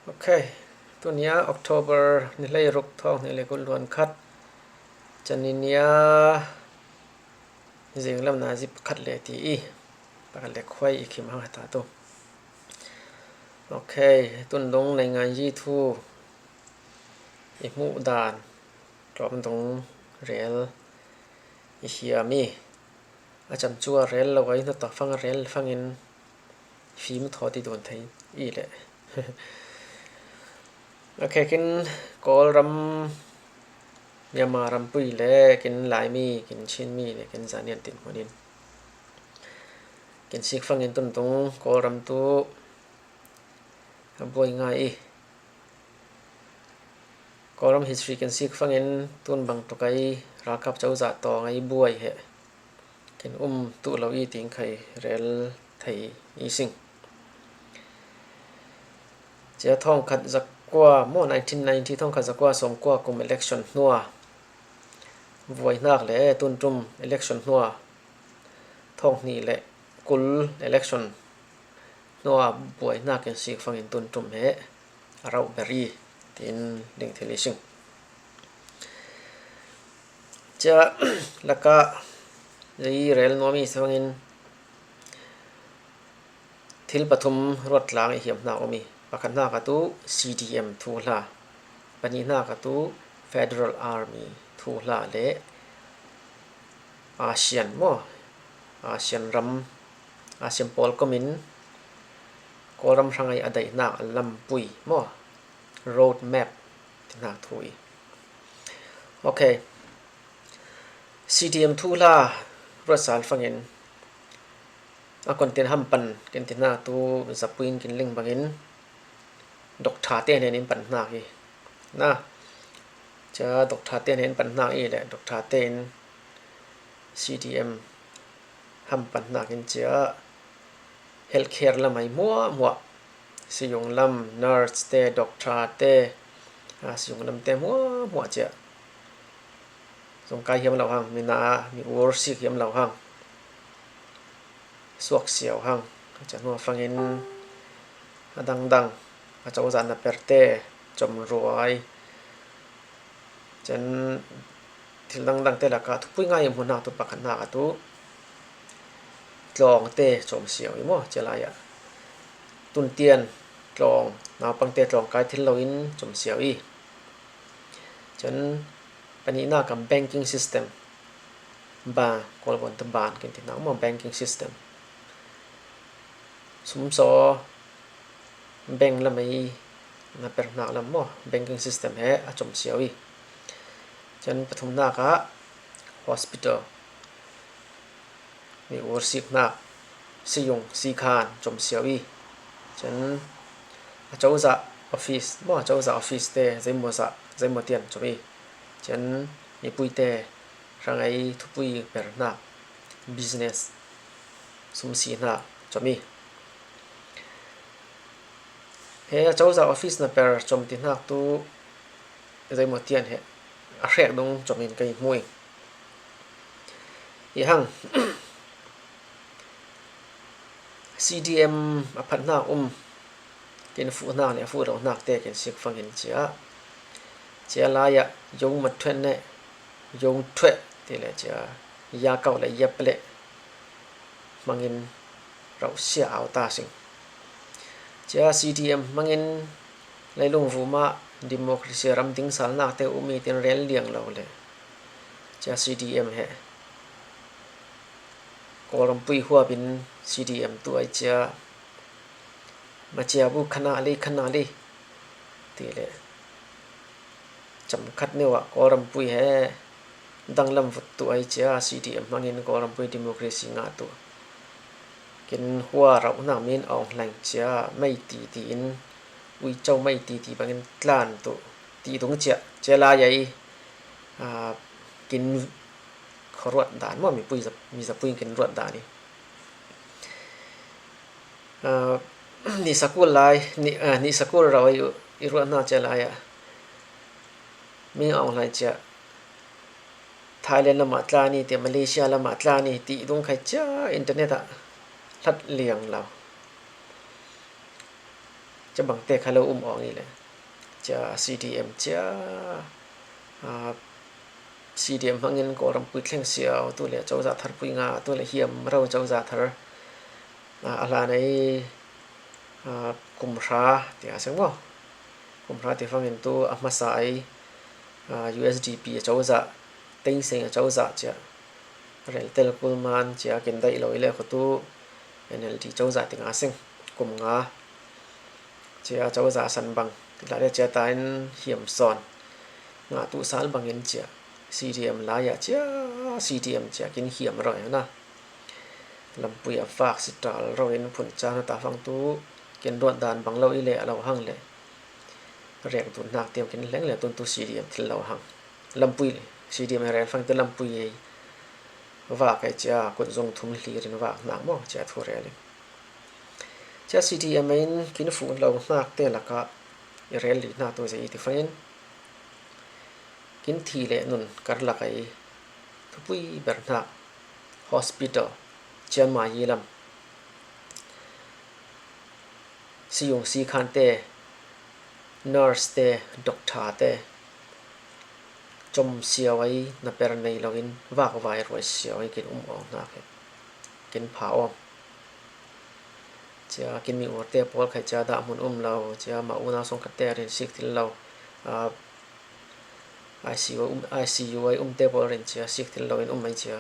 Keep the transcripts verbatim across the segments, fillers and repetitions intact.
Ok, tunia October ni hleiruk, thawng hnih le kul luan khat, Chaninia, zinglam na zip khat le ti i pakhat le khuai i khim hang hata tu. Ok, tun dung nei ngai yi thu i hmuh dan tlawm dung rel i hiam i a cham chu a rel lo ai hnu ta fang a rel fangin fim thaw ti dun thei i le. Ok, kin Kawlram, Myanmar rampui le kin Laimi, kin Chinmi le kin Zanian tin hmunin kin sik fangin tun dung Kawlram tu a buai ngai i. Kawlram history kin sik fangin tun bang tuk ai ralkap cozah tawng ai buai he kin um tuh lo i ting khai rel thei i sing. Cia thawngkhat zakua maw, nineteen ninety, thawngkhat zakua sawmkua kum election hnua buai hnak le tun tum election hnua thawng hnih le kul election hnua buai hnak in sik fangin tun tum he a rauh ber i tiin ding thil i sing. Cia laka zei rel nuam i sangin thil pathum ruat tlang i hiam hnak um i, pakhat hnak atu C D M thuhla, pahnih hnak atu Federal Army thuhla le ASEAN maw, ASEAN ram, ASEAN pawlkomin Kawlram hrangai a daihnak a lampui maw, road map ti hnak thu i. Ok, C D M thuhla ruat sal fangin a content ham pan kin ti hnak tu zapuin kin ling bangin doctor te hnen in pan hnak i na, cia doctor te hnen pan hnak i le doctor te in C D M ham pan hnak in cia healthcare lam ai hmuahhmuah, siyung lam, nurse te, doctor te, a, siyung lam te hmuahhmuah cia zong kai hiam lo hang, mi na, mi ur sik hiam lo hang, suak siau hang, a cia hnuah fangin a dangdang, a cozah na perte, comruai, cen thil dangdang te lakah thupui ngai hmuhnak tu pakhat hnak atu tlawng te cawm siau i maw, cia lai ah tuntian tlawng, naupang te tlawng kai thil lo in cawm siau i. Cun pahnihnakah banking system, ba, Kawlbawn tu ban kin ti hnak maw, banking system, sumsaw bank lam ei na per hnak lam maw, banking system he a cawm siau i. Cun pathumhnak ah hospital, mi ur sik hnak, siyung, sikhan cawm siau i. Cun a cozah office maw, a cozah office te zeimawzah, zeimawtian cawm i. Cun mipui te hrangai thupui per hnak, business, sumsi hnak cawm i. He a cozah office na per cawm ti hnak tu zeimawtian he a hrek dung cawm in kei hmu i. I hang C D M a phat hnak um, kin fuh hnak le a fuh rauh hnak te kin sik fangin cia, cia lai ah yong mat thuan ne, yong thuah ti le cia, ya kau le yap le hmangin rauhsia au ta sing. Cia C D M hmangin leilung vumah democracy ram dingsalnak te um i tin rel liang lo le cia C D M he Kawlrampui huap in C D M tu ai cia, macia bu khana li, khana li ti le cam khat neu ah Kawlrampui he danglam vut tu ai cia, C D M hmangin Kawlrampui democracy ngah tu. Kin hua rauh hnak min awng hlaing cia, mei ti ti in, uico mei ti ti bangin tlan tu ti dung cia, cia lai ai, aa, kin khuaruat dan maw, mipui zap-, mi zapui kin ruat dan i. Aa, ni sakul lai, ni, aa, ni sakul rau i, i ruat hna cia lai ah. Min awng hlai cia. Thailand lamah tla ni, ti Malaysia lamah tla ni, ti dung khai cia internet ah hlat liang lo. Cia bangte kha lo um awng i le. Cia CDM cia, a, CDM hmangin Kawlrampui thleng siau tu le Cozah tharpui nga tu le hiam ro Cozah thar, a, a hlan ei, a, kum hra ti a seng maw. Kum hra ti fangin tu a hmasa ei, a, USDP a Cozah, Thein Sein a Cozah cia, rel tel kul man cia kin daih lo i le khuatu NLD Cozah ti nga seng, kum nga. Cia Cozah san bang ti la le cia ta in hiam sawn. Nga tu sal bangin cia CDM lai a cia CDM cia kin hiam ro i na. Lampui a vak si tal ro in phun ca na ta fang tu kin ruat dan bang lo i le a lo hang le. Rek dun hnak tiam kin leng le tun tu CDM thil lo hang. Lampui CDM rel fang tu lampui ei vak ei cia kun zung thum hlir in vak hnak maw cia thu rel in. Cia CDM in kin fuh lo hnak te laka i rel li hnak tu zei ti fangin kin thi le nun kar laka i thupui ber hnak hospital cia mai lam. Siyung sikhan te, nurse te, doctor te, com siau ei na per nei lo in vak vai ruai siau ei kin um awng hnak hi. Kin pha awm. Cia kin mi ur te pawl khai cia dah hmun um lo, cia ma unau song khat te rin sik thil lo. A, ICU um, ICU ei um te pawl rin cia sik thil lo in um ei cia.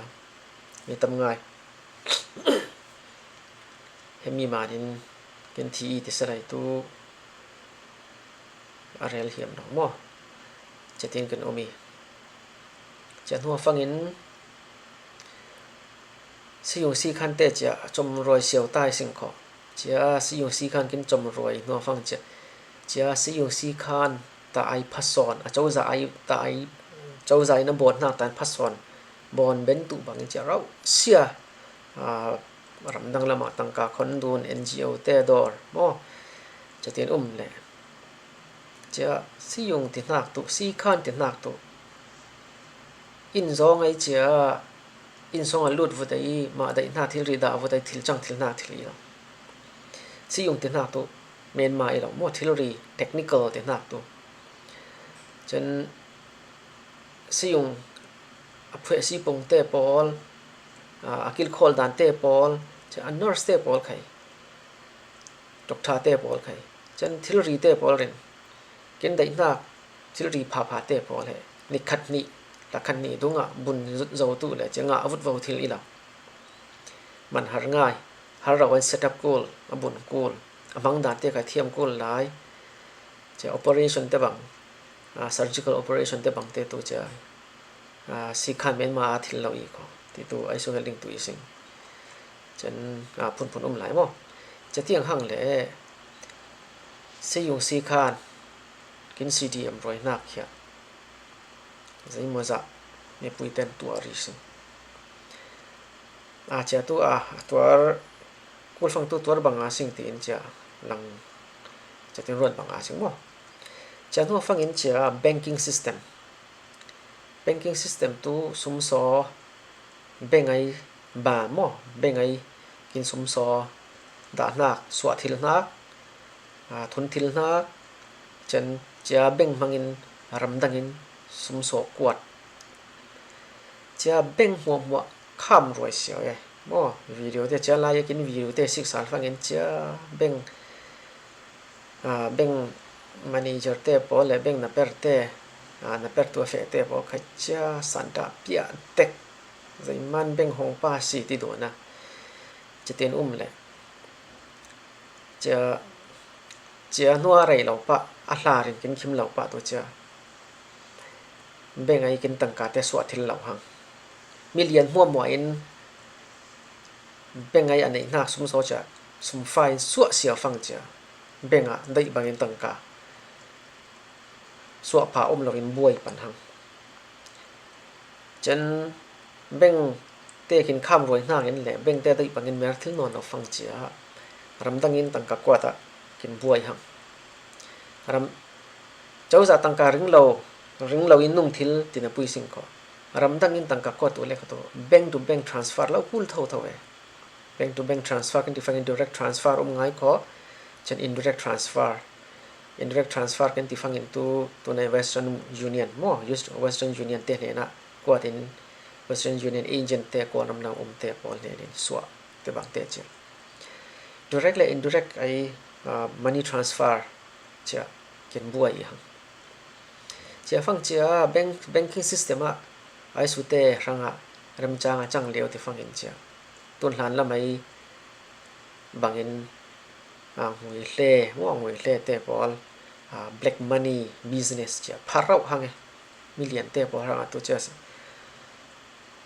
Mi tam ngai. Hemi manin kin thi i ti salai tu a rel hiam lo maw. Cia tin kin um i. Cia hnuah fangin siyung sikhan te cia com ruai siau tai sing kho. Cia siyung sikhan kin com ruai hnuah fang cia. Cia siyung sikhan ta ai phasawn, a Cozah ai ta ai Cozah in a bawn hnak ta in phasawn. Bawn ben tu bangin cia rauh sia. A, ramdang lamah tangka khon dun NGO te dawr maw. Cia tin um le. Cia siyung ti hnak tu, sikhan ti hnak tu. Inn zawng ei cia, inn zawng a lut vut ei, mah daih hnak thilri dah vut ei, thil cang thil hnak thil i lo. Siyung ti hnak tu, menma i lo maw, thilri technical ti hnak tu. Cun siyung a phueh si pung te pawl, a, a kilkhawl dan te pawl, cun a nurse te pawl khai, doctor te pawl khai, cun thilri te pawl rin, kin daih hnak thilri phapha te pawl he, ni khat hnih, la khat hnih dungah bun zo tu le, cun ngah a vut vo thil i lo. Man har ngai, har rau an set up kul, a bun kul, a hmang dan te khai thiam kul lai, cun operation te bang, a, surgical operation te bang te tu cia, a, sikhan menma a thil lo i ko ti tu ai su helding tu i sing. Cun, a, phunphun um lai maw. Cia tiang hang le siyung sikhan kin CDM ruai hnak khia. Zei maw zah mipui ten tuar i sing. A, cia tu a, tuar, kulfang tu tuar bang a sing tiin cia lang, cia tin ruat bang a sing maw. Cia hnuah fangin cia banking system. Banking system tu sumsaw, bank ai ba maw, bank ai kin sumsaw, dah hnak, suah thil hnak, a, thun thil hnak, cun cia bank hmangin ramdangin sumsaw kuat. Cia bank hmuahhmuah kham ruai siau e. Maw, video te cia lai kin video te sik sal fangin cia bank, a, bank manager te pawl le bank na per te, a, na per tu a feh te pawl kha cia santa piah tek. Zeiman bank hong pa si ti dona. Cia tin um le. Cia, cia hnua rei lo pah, a hla rin kin khim lo pah tu cia. Bank ai kin tangka te suah thil lo hang. Milian hmuahhmuah in bank ai a neih hnak sum saw cia, sum fa in suah sia fang cia. Bank ah daih bangin tangka suah pha um lo in buai pan hang. Cun bank te khin kham ruai hnakin le bank te daih bangin mer thil nawn lo fang cia ramdangin tangka kuat ah kin buai hang. Ram, cozah tangka ring lo, ring lo in nung thil tina pui sing ko. Ramdangin tangka kuat tu le kha tu bank to bank transfer lo kul thotho e. Bank to bank transfer kan ti fangin direct transfer um ngai ko. Cun indirect transfer Indirect transfer kan ti fangin tu, tu na Western Union maw, Western Union te hnena kuatin, Western Union agent te, Kawlram lam um te pawl hnenin suah te bang te cia. Direct le indirect ai, ah, money transfer cia kin buai i hang. Cia fang cia bank, banking system ah ai su te hrang ah remchang a chang leu ti fangin cia. Tun hlan lam ai bangin, ah, ngui hle, maw, ngui hle te pawl, ah, black money business cia pharauh hang e. Million te pawl hrang a tu cia,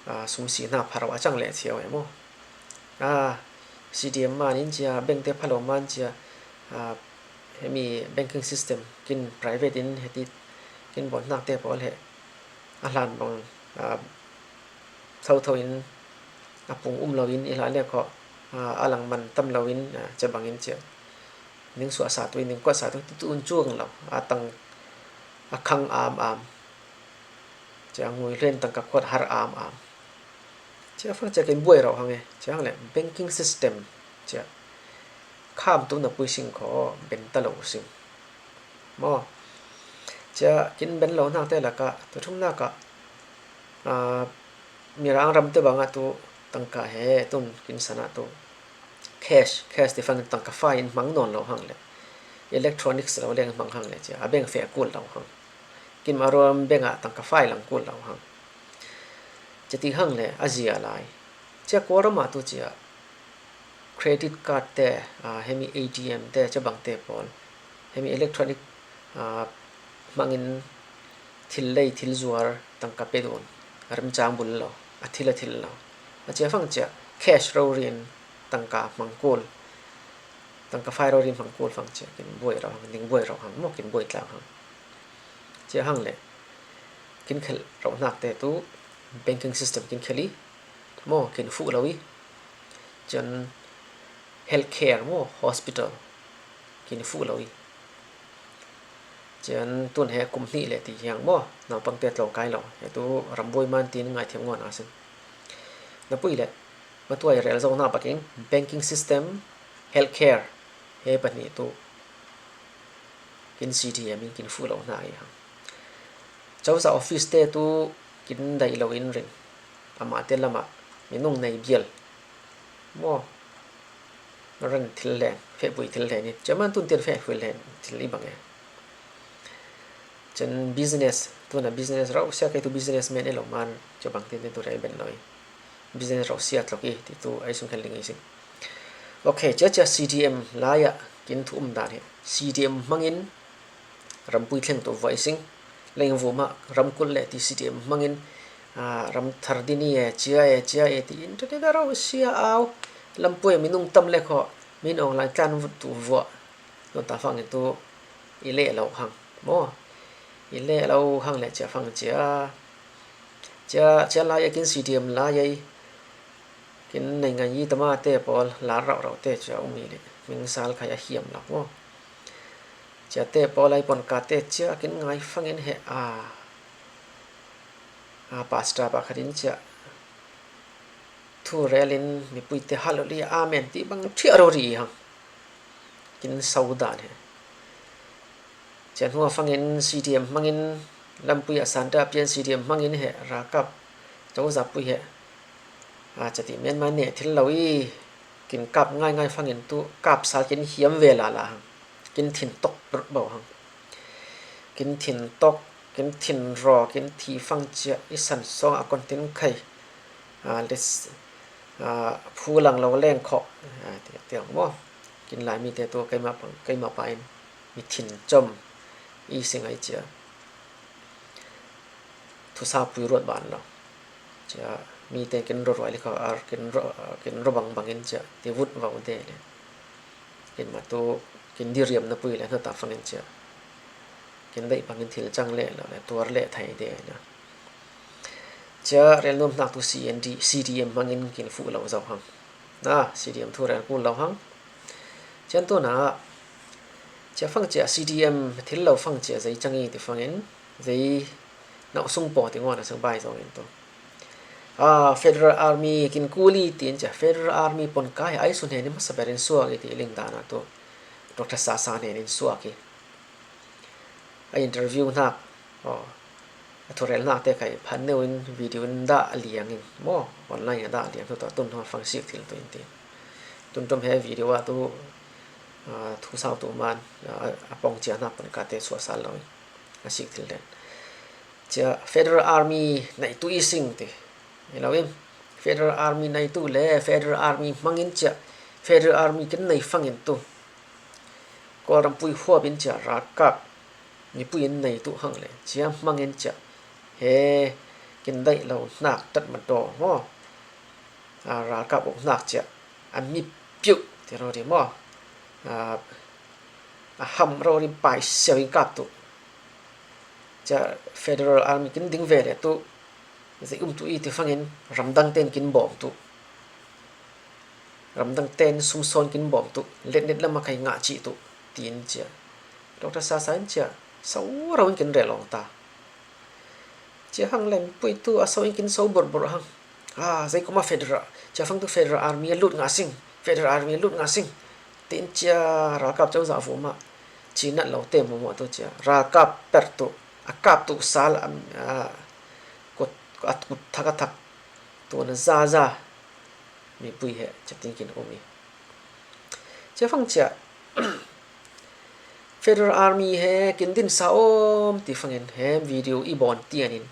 ah, sumsi hna pharauh a chang leh thiau e maw. Ah, C D M man in cia, bank te phalo man cia, ah, hemi banking system kin private in heti kin bon hnak te pawl he a hlan bang, ah, thotho in a pung um lo in i hlan le kho, ah, a lang man tam lo in, ah, cia bangin cia ning suah sa tu in, ning kuat sa tu, tu, tu un chuang lo, a tang a khang am am. Cia ngui hlen tangka khuat har am am. Cia fang cia kin buai rau hang e, cia hang le banking system cia kham tu na pui sing kho ben ta lo sing. Maw. Cia kin ben lo hnak te laka, tu thum naka, ah, Mirang ram te banga tu tangka he tun kin sana tu cash, cash ti fang tangka fai in hmang nawn lo hang le. Electronics lo leng hmang hang le cia, a bank feh kul lo hang. Kin ma ruam bank a tangka fai lang kul lo hang. Cia ti hang le, a zia lai. Cia Kawlram a tu cia credit card te, ah, hemi A T M te, cia bang te pawl. Hemi electronic, ah, hmangin thil lei, thil zuar, tangka pe dun. A remchang bul lo, a thil a thil lo. A cia fang cia cash rori in tangka hmang kul. Tangka fai rori in hmang kul fang cia kin buai rau hang, ning buai rau hang, maw kin buai tlang hang. Cia hang le, kin khelh rau hnak te tu banking system kin khelh i, maw kin fuh lo i. Cian healthcare maw hospital kin fuh lo i. Cian tun he kum hnih le ti hiang maw, naupang te tlo kai lo, he tu rambuai man tin ngai thiam ngawn a sin. Na pui le, matuai rel zo na baking, banking system, healthcare, he pahnih tu kin C D M in kin fuh lo hna i hang. Cozah office te tu kin daih lo in ring. Amah te lamah minung nei bial. Maw. Ran thil len, fehpui thil len in. Cia man tun tian fehpui len thil i bang e. Cun business, tuna business rau sia kei tu business men e lo man, cia bang tin tu rei ben lo i. Business rau sia tlok i, ti tu ai sung khen ling i sing. Ok, cia cia C D M lai ah kin thu um dan hi. C D M hmangin rampui thleng tu vuai sing. Leng vuma ramkulh le ti C D M hmangin, ah, ram thar dini e, cia e, cia e, ti in tu ti da rau sia au. Lampui minung tam le kho, min ong lai tlan vut tu vua. Tun ta fang in tu i leh lo hang. Maw. I leh lo hang le cia fang cia. Cia, cia lai a kin C D M lai a i. Kin nei ngai i tama te pawl, lar rauh rauh te cia um i le. Ming sal khai a hiam lo maw. Cia te pawl ai pon ka te cia kin ngai fang in he a. A pastor pakhat in cia. Thu rel in mipui te hal li amen ti bang thiah rori hang. Kin sau dan he. Cia hnuah fangin C D M hmangin lampui a santa pian C D M hmangin he rakap cozapui he. A cati men mai ne thil lo i kin kap ngai ngai fangin tu kap sal kin hiam ve la la hang. Kin thin tok bo hang. Kin thin tok, kin thin raw, kin thi fang cia i san song a kon tin khai. A, lis, a, phu lang lo leng kho. A, ti, ti ang maw. Kin lai mi te tu keima pang, keima pa in mi thin com i sing ai cia. Thusa pui ruat ban lo. Cia mi te kin ro ruai li kho ar kin ro, kin ro bang bangin cia ti vut vau te le. Kin ma tu kin diriam na pui le hna ta fangin cia. Kin dei bangin thil cang le lo le tuar le thai te na. Cia rel nuam hnak tu C N D, C D M hmangin kin fuh lo zau hang. Na, C D M thu rel kul lo hang. Cian tu na, cia fang cia C D M thil lo fang cia zei cang i ti fangin, zei nauh sung paw ti ngawn a sang bai zong in tu. A, Federal Army kin kul i ti in cia Federal Army pon ka he ai sun he ni masa berin suak i ti ling dan a tu. Doctor Sasa hnen in suak i. a interview hnak, aw, a thurel hnak te khai phan neu in video in dah a liang in maw, online a dah a liang hnu tawh tun hnual fang sik thil tu in ti. Tun ṭum he video ah tu, aa, thu sau tu man, aa, a pawng cia hnak pun ka te suah sal lo in a sik thil den. Cia Federal Army nei tu i sing ti. Ni lo in Federal Army nei tu le Federal Army hmangin cia Federal Army kin nei fangin tu. Kawlrampui huap in cia ralkap mipui in nei tu hang le cia hmangin cia he kin daih lo hnak tat ma daw maw? Aa, ralkap uk hnak cia a mi piuh ti ro ri maw? Aa, a ham ro ri pai siau in kap tu. Cia Federal Army kin ding ve le tu. Zei um tu i ti fangin ramdang ten kin bawm tu. Ramdang ten sumsawn kin bawm tu. Letnet lama khai ngah cih tu. Tiin cia. Doctor Sasa in cia. Sau ro in kin rel awng ta. Cia hang lem pui tu a sau in kin sau bor bor hang. Ah, zei kuma Federal. Cia fang tu Federal Army a lut ngah sing. Federal Army a lut ngah sing. Tiin cia ralkap cozah fu ma. Ci nat lo te mu mu tu cia. Ralkap per tu. A kap tu sal a, a, kut, a kut thak a thak. Tu na za za. Mipui he, cia tin kin um i. Cia fang cia. Federal Army he kin din sa om ti fangin he video i bawn tianin.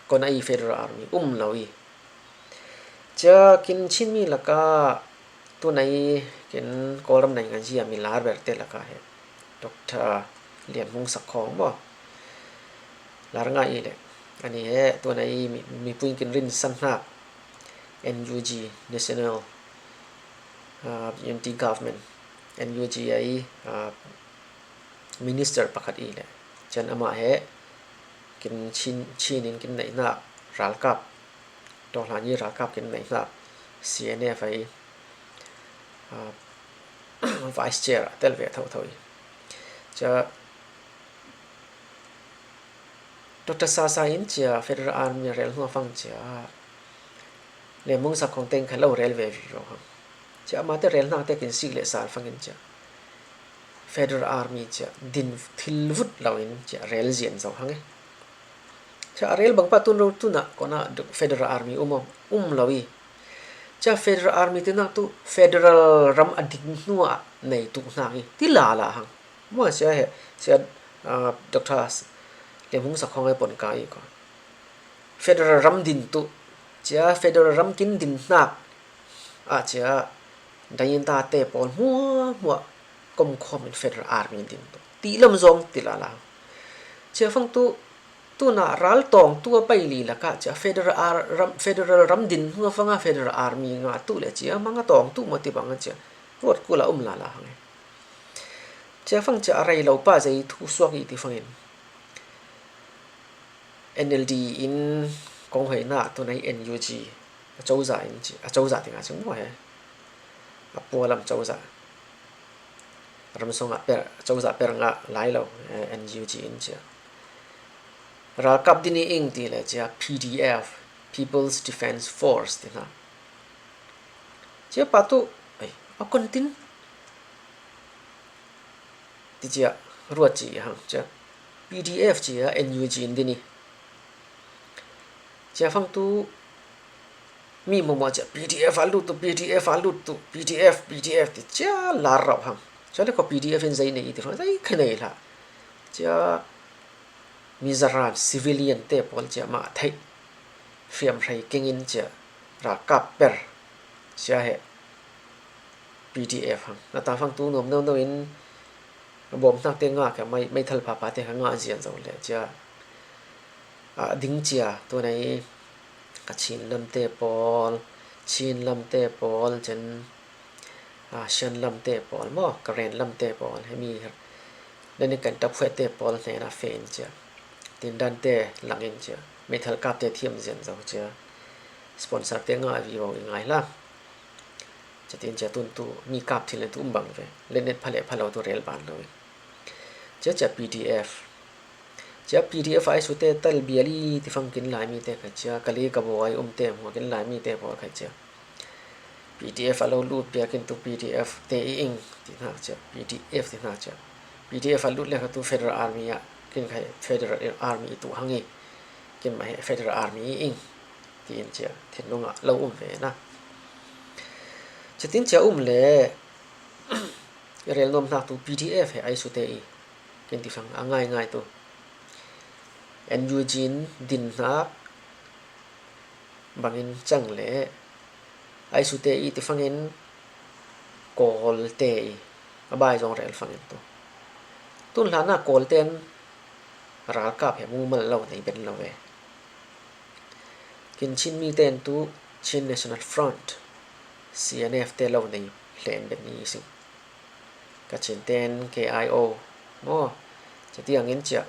Kona i Federal Army um lo i. Cia kin Chin mi laka tu na i kin Kawlram nai ngan zia mi lar ber te laka he. Doctor Lian Hmung Sak Khawng maw. Lar ngai i le. Ani he tu na i mi, mipui kin rin san hnak. N U G, National, uh, Unity Government, N U G a i, uh, minister pakhat i le. Cian amah he kin Chin, Chin in kin neihnak ralkap, Tawhlan i ralkap kin neihnak C N F a i, uh, vice chair a tel ve thotho i. Cia Doctor Sasa in cia Federal Army rel hnuah fang cia Lian Hmung Sak Khawng teng kha lo rel ve vivo hang. Cia amate rel hnak te kin sik le sal fangin cia Federal Army cia din thil vut lo in cia rel zian zo hang e. Cia a rel bang pa tun ro tuna kona Federal Army um, um lo i. Cia Federal Army tinak tu Federal ram a ding hnuah nei tu hnak i. Ti lala hang. Mua sia he, sia, ah, Doctor Lian Hmung Sak Khawng ai pon ka i ko. Federal ram din tu, cia federal ram kin din hnak. Ah, cia, dayin ta te pawl hmuah, hmuah, kom khawm in Federal Army din tu. Ti lam zong, ti lala. Cia fang tu, tuna ral tawng tu a pai li laka, cia federal ar-, ram, federal ram din hnuah fanga federal army nga tu le cia, manga tawng tu ma ti bang cia. Ruat kula um lala hang e. Cia fang cia a rei lo pa zei thu suak i ti fangin. N L D in kong hoihnak tu nei N U G a cozah in ci, a cozah tinga cing maw he. A pualam cozah. Ramsong a per, cozah per ngah lai lo, eh, N U G in cia. Ralkap din i ing ti le cia P D F, People's Defense Force ti hna. Cia pa tu, ei, a kon tin. Ti cia, ruat ci i hang cia. P D F cia, N U G in din i. Cia fang tu, mi mawmaw cia, P D F a lut tu, P D F a lut tu, P D F, P D F ti cia lar rauh hang. Cia le ko P D F in zei nei i ti hang, zei kha nei hlah. Cia, Mizoram civilian te pawl cia mah theih fiamhrei kengin cia ralkap per cia he P D F hang. Na ta fang tu nuam no no in bawm hnak te ngah ka mai, mai thal pha pha te ka ngah zian zo le cia a ding cia tu nei ka Chin lam te pawl, Chin lam te pawl cen a, Shan lam te pawl maw, Karen lam te pawl, hemi, nani kan tap huat te pawl hnena fen cia. Tin dan te langin cia. Meithal kap te thiam zian zo cia. Sponsor te nga vivo i ngai la. Cia tin cia tun tu, mi kap thil tu um bang ve. Lenet phale phalo tu rel ban lo. Cia cia P D F. Cia P D F ai su te tal biali ti fang kin lai mi te kha cia, kali ka bo ai um te hmuah kin lai mi te pawl kha cia. P D F a lo lut piak in tu P D F te i ing ti hna cia, P D F ti hna cia. P D F a lut le kha tu Federal Army a Kin khai Federal Army tu hang i, kin mah he Federal Army i ing, tiin cia thinlung ah lo um ve na. Cia tin cia um le, i rel nuam hnak tu P D F he ai sute i, kin ti fang a ngai ngai tu. N U G in din hnak bangin cang le, ai sute i ti fangin Kawlte i, a bai zong rel fangin tu. Tun hlan ah Kawlte in ralkap he mumal lo nei ben lo ve. Kin Chin mi ten tu Chin National Front, C N F te lo nei hlen ben ni i sing. Kachin ten K I O maw, cia ti angin cia,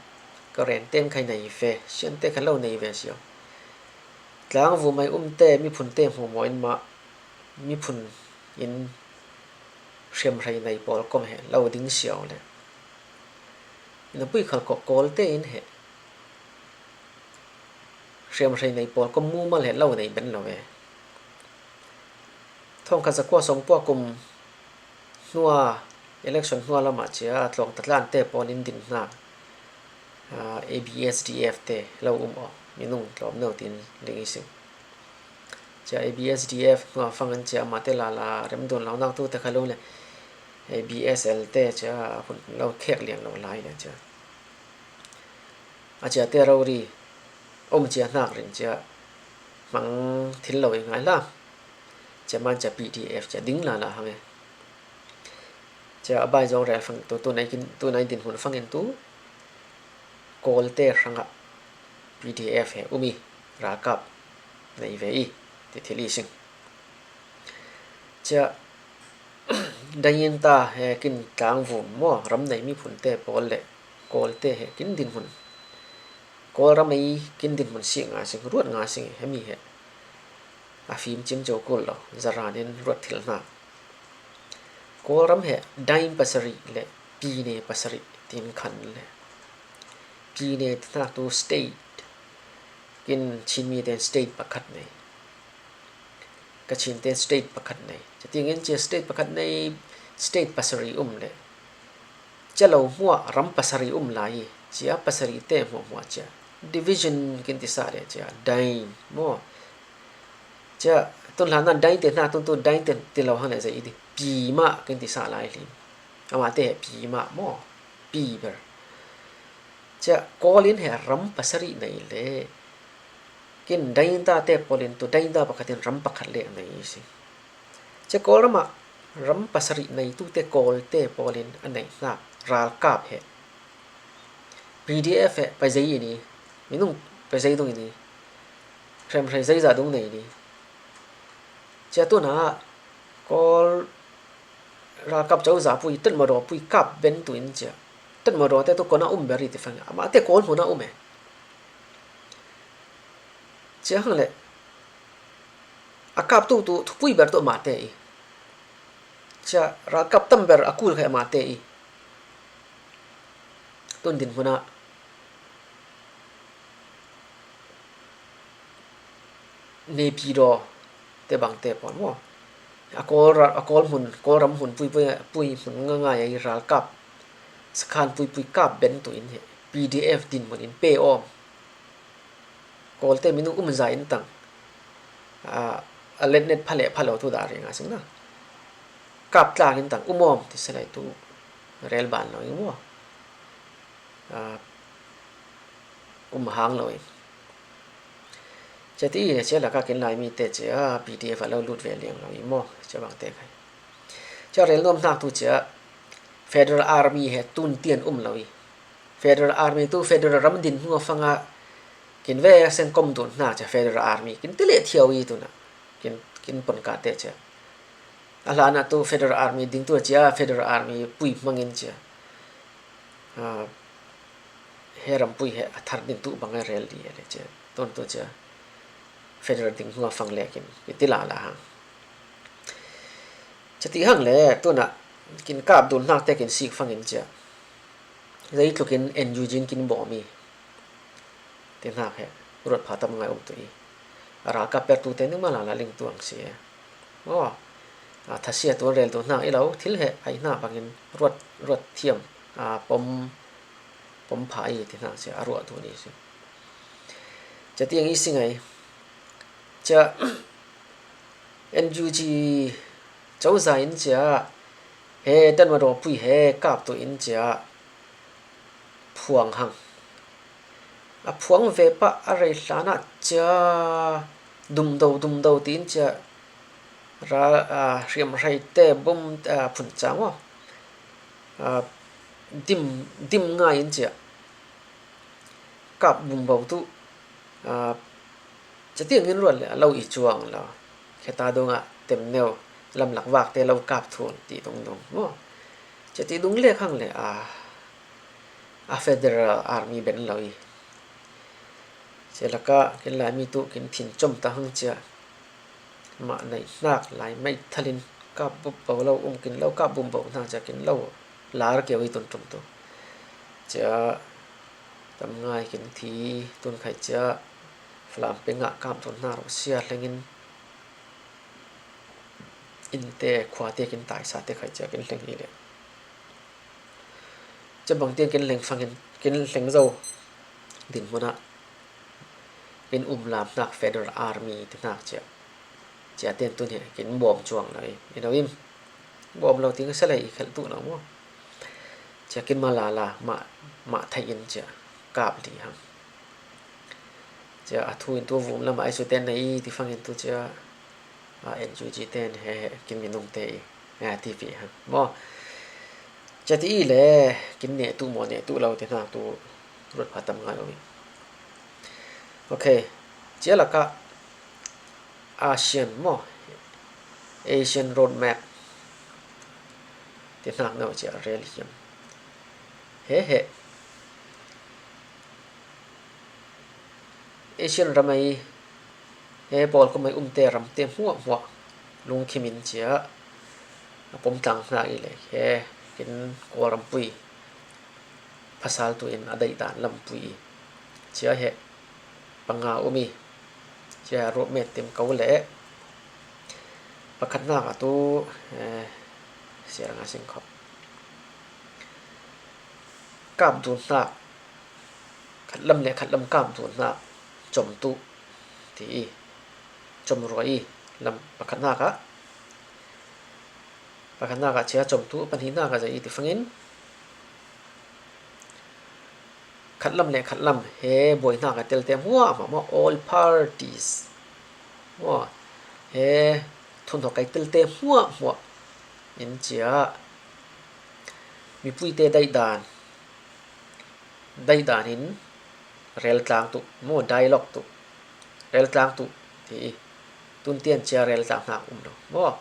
Karen ten khai nei ve, Shan te kha lo nei ve sio. Tlangvum ai um te, miphun te hmuahmuah in mah, miphun in hriamhrei nei pawl kom he lo ding sio le. Ina pui khal ko Kawlte in he hriamhrei nei pawl kom mumal he lo nei ben lo ve. Thawngkhat zakua sawmkua kum hnua, election hnua lamah cia Tlawng Tatlan te pawl in din hna, ah, A B S D F te lo um aw, minung tlawm no tin ding i sing. Cia A B S D F hnua fangin cia amah te lala remdun lo nak tu te kha lo le, A B S L te cia a hun lo khek liang lo lai le cia. A cia te rori um cia hnak rin cia hmang thil lo i ngai hla. Cia man cia P D F cia ding lala hang e. Cia a bai zong rel fang tu, tu nai kin, tu nai din hun fangin tu Kawlte hrangah P D F he um i, ralkap nei ve i, ti thil i sing. Cia Dangin ta he kin Tlangvum maw, ram nei miphun te pawl le Kawlte he kin dinhmun, Kawlram ei kin dinhmun sih nga sing, ruat nga sing he mi he a fim cim co kul lo, zaran in ruat thil hna. Kawlram he dain pasarih le pine pasarih tin khan le pine te hnak tu state, kin Chinmi ten state pakhat nei. Kachin ten state pakhat nei. Cia tingin cia state pakhat nei, state pasarih um le cia lo hmuah ram pasarih um lai i, cia pasarih te hmuahhmuah cia division kin ti sa le cia dain maw. Cia tun hlan nan dain te hna tun tu dain te ti lo hang le zei i ti pi mah kin ti sa lai hlim. Amah te he pi mah maw, pi ber. Cia Kawl in he ram pasarih nei le kin dain ta te pawl in tu dain ta pakhat in ram pakhat le nei i si. Cia Kawlram ah ram pasarih nei tu te Kawl te pawl in a nei hnak ralkap he P D F he pai zei i ni, minung pai zei dung i ni, hrem hrei zei zah dung nei i ni. Cia tun ah Kawl ralkap co za pui, Tatmadaw pui kap ben tu in cia. Tatmadaw te tu kon a um ber i ti fang. Amah te Kawl hmun a um e. Cia hang le a kap tu tu thupui ber tu amah te i. Cia ralkap tam ber a kul kha amah te i. Tun dinhmun ah Naypyidaw te bang te pawl maw. A Kawl ra-, a Kawl hmun, Kawlram hmun pui, pui, pui hmun nga ngai a i ralkap sakhan pui pui kap ben tu in he P D F dinhmun in pe awm. Kawl te minung um za in tang. A, a letnet pha le pha lo tu dah ring a sing na. Kap tlak in tang um awm ti se lai tu rel ban lo in maw. A, um hang lo in. Cia ti i cia laka kin Laimi te cia P D F a lo lut ve liang lo i maw, cia bang te khai. Cia rel nuam hnak tu cia Federal Army he tun tian um lo i. Federal Army tu Federal ram din hnu a fanga kin ve seng kom dun hna cia Federal Army kin ti le thiau i tu na. Kin, kin pon ka te cia. A hlan ah tu Federal Army ding tu cia Federal Army pui hmangin cia. A, he rampui he a thar ding tu bang a rel di a le cia. Tun tu cia Federal ding hnu a fang le kin, kin ti lala hang. Cia ti hang le, tun ah kin kap dun hnak te kin sik fangin cia. Zei tlukin N U G in kin bawm i. Ti hnak he ruat pha tam ngai um tu i. A ralkap per tu te ning mah lala ling tu ang si e. Aw, a, thasia tu rel tu hnak i lo, thil he ai hna bangin ruat, ruat thiam, a, pom, pom pha i ti hnak cia a ruah tu ni si. Cia tiang i si ngai. Cia N U G cozah in cia he Tatmadaw pui he kap tu in cia phuang hang. A phuang ve pah a rei hlan ah cia dumdo, dumdo tiin cia ra, aa, hriamhrei te bom, aa, phun cang aw. Aa, dim, dim ngai in cia kap bumbo tu, aa, cia tiang in ruat le a lo i cuang lo. Kheta dong ah temneu lamlak vak te lo kap thun ti dong dong maw. Cia ti dung le khang le a, a Federal Army ben lo i. Cia lakah kin Laimi tu kin thin com ta hang cia. Mah neih hnak Lai meithal in kap bumbo lo um kin lo, kap bumbo hnak cia kin lo lar kio i tun tum tu. Cia tam ngai kin thi tun khai cia Falam peng ah kap tun hnak ro sia hleng in innte khuate kin taisa te khai cia kin hleng i le. Cia bang tiang kin hleng fangin, kin hleng zo dinhmun ah kin um lam hnak Federal Army ti hnak cia. Cia tiang tun he kin bawm cuang lo i. I lo im. Bawm lo tiang a sele i khelh tu lo maw. Cia kin mala la mah, mah theih in cia kap li hang. Cia a thu in tu vum lam a i su ten na i ti fangin tu cia a N U G ten he, he kin minung te i, a ti pi hang maw. Cia ti i le kin neh tu maw, neh tu lo ti hnak tu ruat pha tam ngai lo i. Ok. Cia lakah ASEAN maw, Asian Roadmap ti hnak no cia rel hiam. He he. Asian ram ei he pawl khawm ei umte ramte hmuahhmuah lungkhim in cia a pom tlang hna i le he kin Kawlrampui phasal tu in a daih dan lampui i cia he panga um i cia roadmap tim ko le pakhatnak a tu, eh, siar nga sing khawh. Kap dun hna, khatlam le khatlam kap dun hna, com tu ti i, com ruai i, lam pakhatnak ah, pakhatnak ah cia com tu, pahnihnak ah zei i ti fangin, khatlam le khatlam he buai hnak a telte hmuahhmuah maw, all parties maw, he thunhawk ei telte hmuahhmuah in cia mipuite daihdan, daihdan in rel tlang tu maw, dialogue tu, rel tlang tu ti i, tun tian cia rel tlang hnak um lo maw,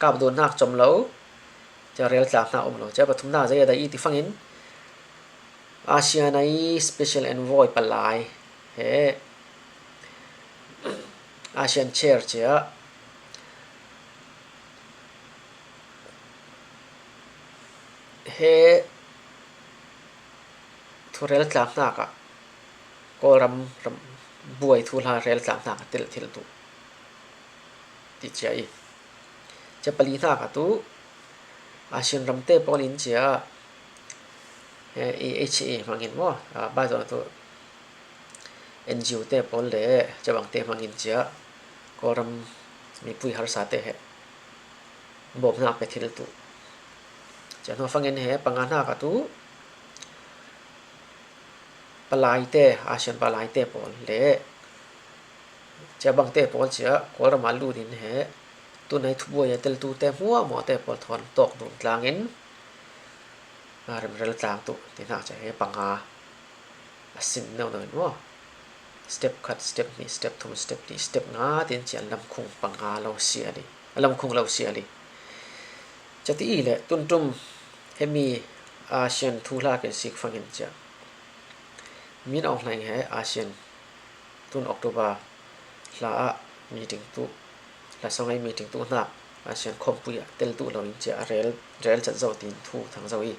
kap dun hnak com lo, cia rel tlang hnak um lo, cia pathumnak zei a daih i ti fangin, ASEAN i special envoy palai he ASEAN chair cia he thu rel tlang hnak ah Kawlram ram buai thu hla rel tlang hnak ah tel thil tu ti cia i. Cia pali hnak ah tu ASEAN ramte pawl in cia, eh, A H A hmangin maw, ah, bai zawn tu N G O te pawl le cabangte hmangin cia Kawlram mipui harsa te he bawmhnak pe thil tu. Cia hnu fangin he panga hnak ah tu palaite, ASEAN palaite pawl le cia bangte pawl cia Kawlram ah lut in he tunai thubuai a teltu te hmuahhmuah te pawl thawn tawk dun tlangin, a, remrel tlang tu ti hnak cia he panga a sin no no in maw. Step khat, step hnih, step thum, step li, step nga tin cia lamkhung panga lo si a li, a lamkhung lo si a li. Cia ti i le tun tum hemi ASEAN thuhla kin sik fangin cia Min Aung Hlaing he ASEAN tun October hla ah meeting tu, hla sawng ei meeting tu hna ASEAN khawmpui ah tel tu lo in cia a rel, rel cat zo tin thu thang zo i.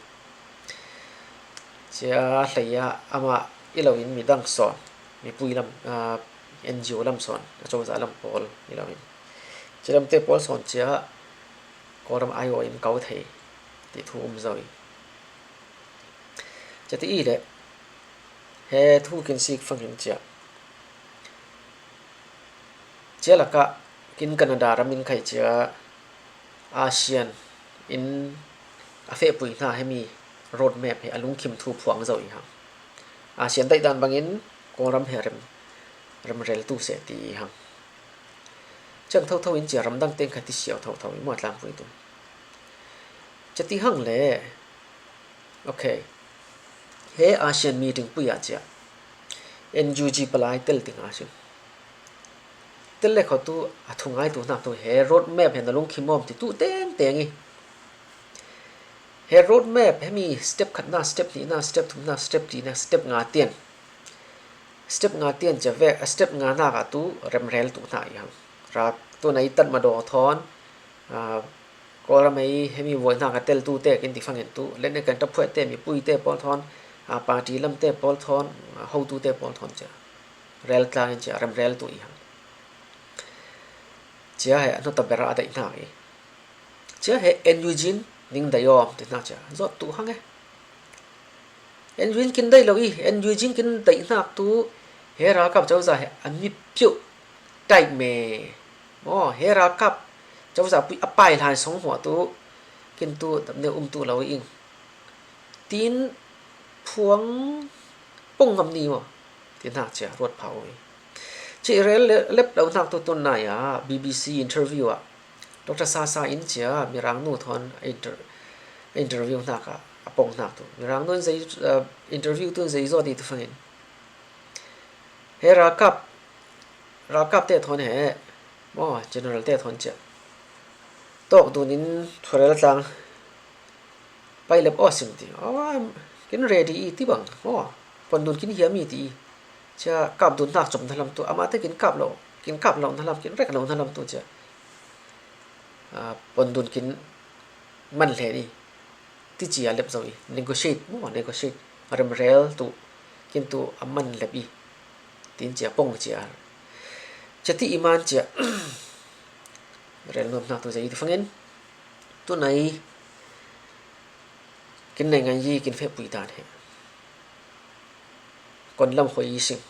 Cia hlei ah amah i lo in midang sawn, mipui lam, ah, N G O lam sawn, a cozah lam pawl i lo in. Cia lamte pawl sawn cia Kawlram aiawh in ko thei ti thu um zo i. Cia ti i le He thu kin sik fangin cia, cia lakah kin Canada ram in khai cia ASEAN in a fehpui hna hemi road map he a lungkhim thu phuang zo i hang. ASEAN daihdan bangin Kawlram he rem, remrel tu seh ti i hang. Ciang thotho in cia ramdang teng kha ti siau thotho i muatlangpui tu. Cia ti hang le. Okay. He ASEAN meeting pui ah cia NUG palai tel ting a si. Tel le kho tu a thungai tu hnak tu he road map he na lungkhim awm ti tu teng teng i. He road map hemi step khatna, step hnihna, step thumna, step lina, step nga tian. Step nga tian cia vek, a step nga nak ah tu remrel tu hna i hang. Ra tu na i tat ma daw thawn, aa, Kawlram hei hemi voi hna ka tel tu te kin ti fangin tu, len kan taphuai te mipui te pawl thawn, aa, party lam te pawl thawn, aa, hotu te pawl thawn cia rel tlang in cia remrel tu i hang. Cia he a hnawt a ber a daih hna i. Cia he NUG in ning daih awm ti hna cia zawt tu hang e. NUG in kin daih lo i, NUG in kin daih hnak tu he ralkap cozah he a mi piuh taih me. Maw, he ralkap cozah pui a pai hlan song hmuah tu kin tu dam ne um tu lo i ing. Tin phuang pong ngam ni maw? Ti hnak cia ruat phau i. Ci rel le-, lep lo hnak tu tun nai ah BBC interview ah Doctor Sasa in cia Mirang nu thawn a inter-, a interview hnak ah a pong hnak tu. Mirang nu in zei, uh, interview tu in zei zaw ti tu fangin. He ralkap, ralkap te thawn he, maw, general te thawn cia tawk dun in thurel tlang pai lep aw sim ti. Aw, kin ready i ti bang. Aw, pon dun kin hiam i ti. Cia kap dun hnak cawm hna lam tu. Amah te kin kap lo, kin kap lo hna lam, kin rek lo hna lam tu cia. Ah, pon dun kin man hlen i. Ti cia lep zo i. Negotiate, maw, negotiate. Remrel tu. Kin tu a man lep i. Tin cia pong cia. Cia ti i man cia. Rel nuam hnak tu zei ti fangin. Tu nai kin nei ngai i kin fehpui dan he. Kon lam hoi i sing.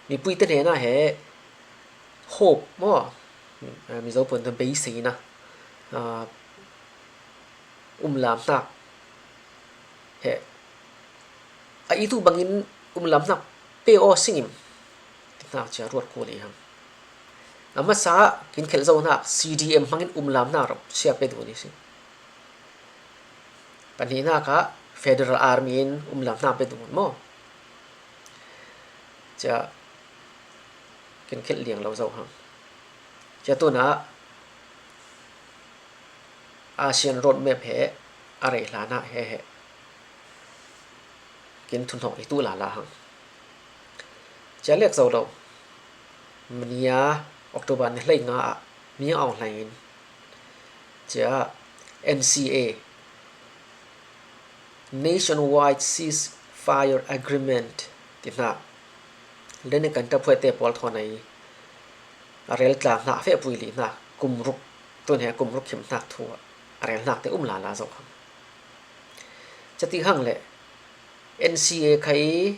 Mipui te hnena he hope maw. Mizo pon tu beiseina. Ah, um lam hnak he a i tu bangin um lam hnak pe aw singim ti hnak cia ruat kul i hang. A hmasa kin khelh zo hnak CDM hmangin um lam hnak rawh sia pe dun i si. Pahnih hnak ah Federal Army in um lam hnak pe dun maw? Cia kin khelh liang lo zo hang. Cia tu na ASEAN road map he a rei hlan ah he he kin thunhawk i tu lala hang. Cia lek zo lo. Mania October ni hlei nga ah mi a aung hlei in cia NCA, Nationwide Ceasefire Agreement ti hna, le ni kan taphuai te pawl thawn ei a rel tlang hna, fehpui li hna, kum ruk, tun he kum ruk khim hnak thu a rel hnak te um lala zo hang. Cia ti hang le NCA khai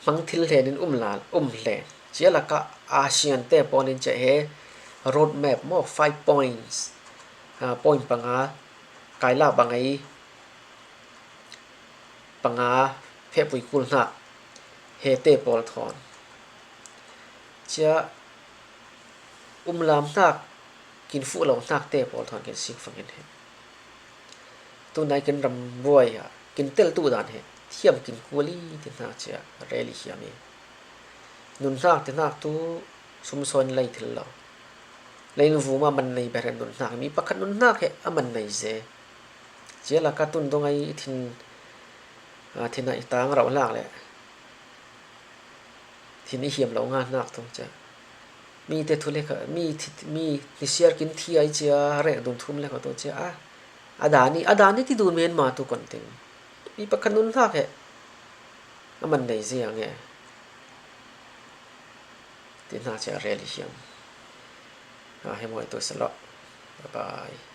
hmang thil hlen in um la, um hlen. Cia lakah ASEAN te pawl in cia he road map maw, five points, ah, point panga, kailak bang ei, panga fehpui kul hnak he te pawl thawn. Cia um lam hnak, kin fuh lo hnak te pawl thawn kin sik fangin he. Tu nai kin ram buai ah kin tel tu dan he thiam kin kul i ti hnak cia rel i hiam i. Nun hnak ti hnak tu sumsawn lei thil lo. Lei in vuma man nei ber he nun hnak, mi pakhat nun hnak he a man nei ze. Cia lakah tun dong ai thin, ah, thin ah i tang rauh lak le thin i hiam lo nga hnak tu cia. Mi te thu le kha, mi thi, mi ni siar kin thi ai cia, rek dun thum le kha tu cia. Ah, a dan i, a dan i ti dun men ma tu kon ting. Mi pakhat nun hnak he a man nei ziang e. Ti hna cia rel i hiam. Ah, he muai tu selaw. Bye bye.